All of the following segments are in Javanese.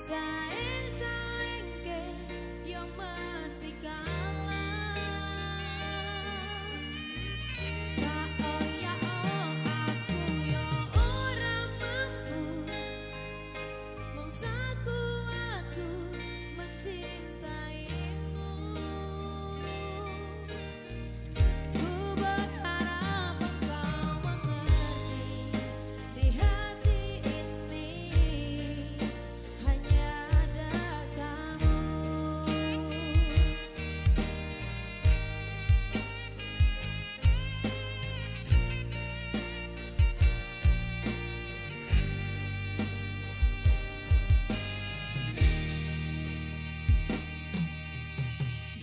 Saing-saingke yo mesti kalah. Tak oyak aku yo ora mampu, mung sakuatku mencintaimu. Ku berharap engkau mengerti, di hati ini hanya ada kamu.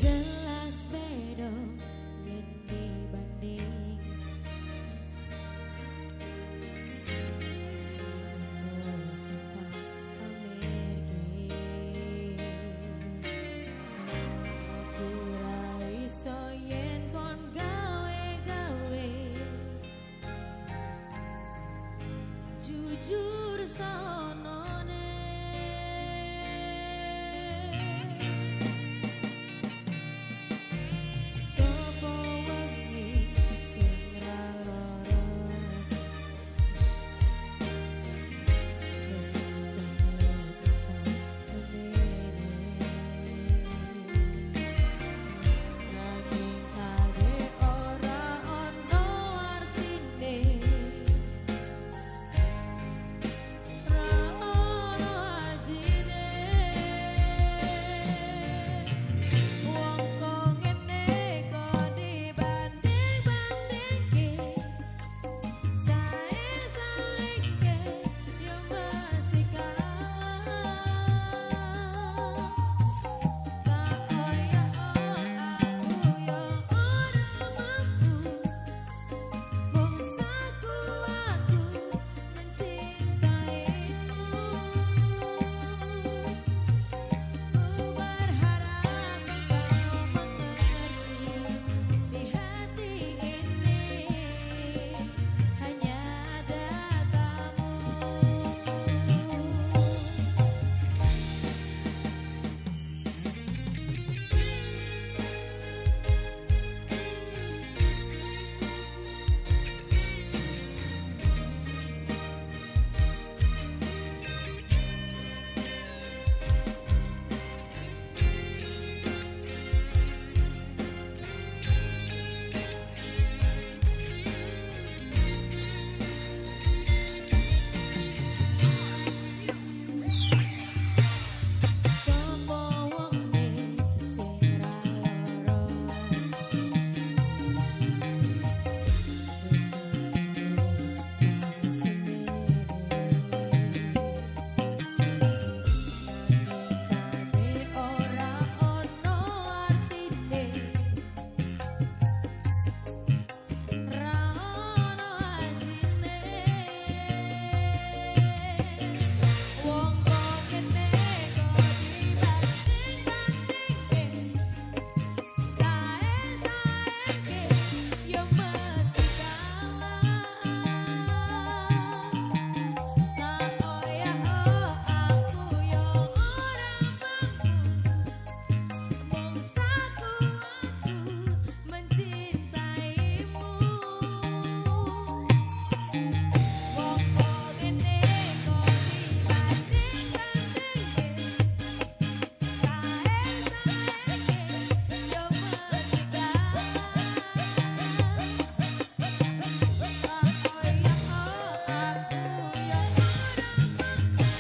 Jelas beda yen dibanding ono sing tak pamerke. Aku ra iso yen kon gawe-gawe, jujur sonone. Sopo wengi sing ra lara, wis jane tekan semene. Nanging kabeh ora ono artine, ra ono ajine. Wong kok ngene kok dibanding-bandingke, saing-saingke yo mesti kalah. Tak oyak aku yo ora mampu, mung sakuatku mencintaimu. Ku berharap engkau mengerti, di hati ini hanya ada kamu. Sopo wonge sing ra lara, wis jane tekan semene. Nanging kabeh ora ono artine, ra ono ajine. Wong kok ngene kok dibanding-bandingke, saing-saingke yo mesti kalah. Tak oyak aku yo ora mampu, mung sakuatku mencintaimu. Wong kok ngene kok dibanding-bandingke, saing-saingke yo mesti kalah. Tak oyak aku yo ora mampu,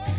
mung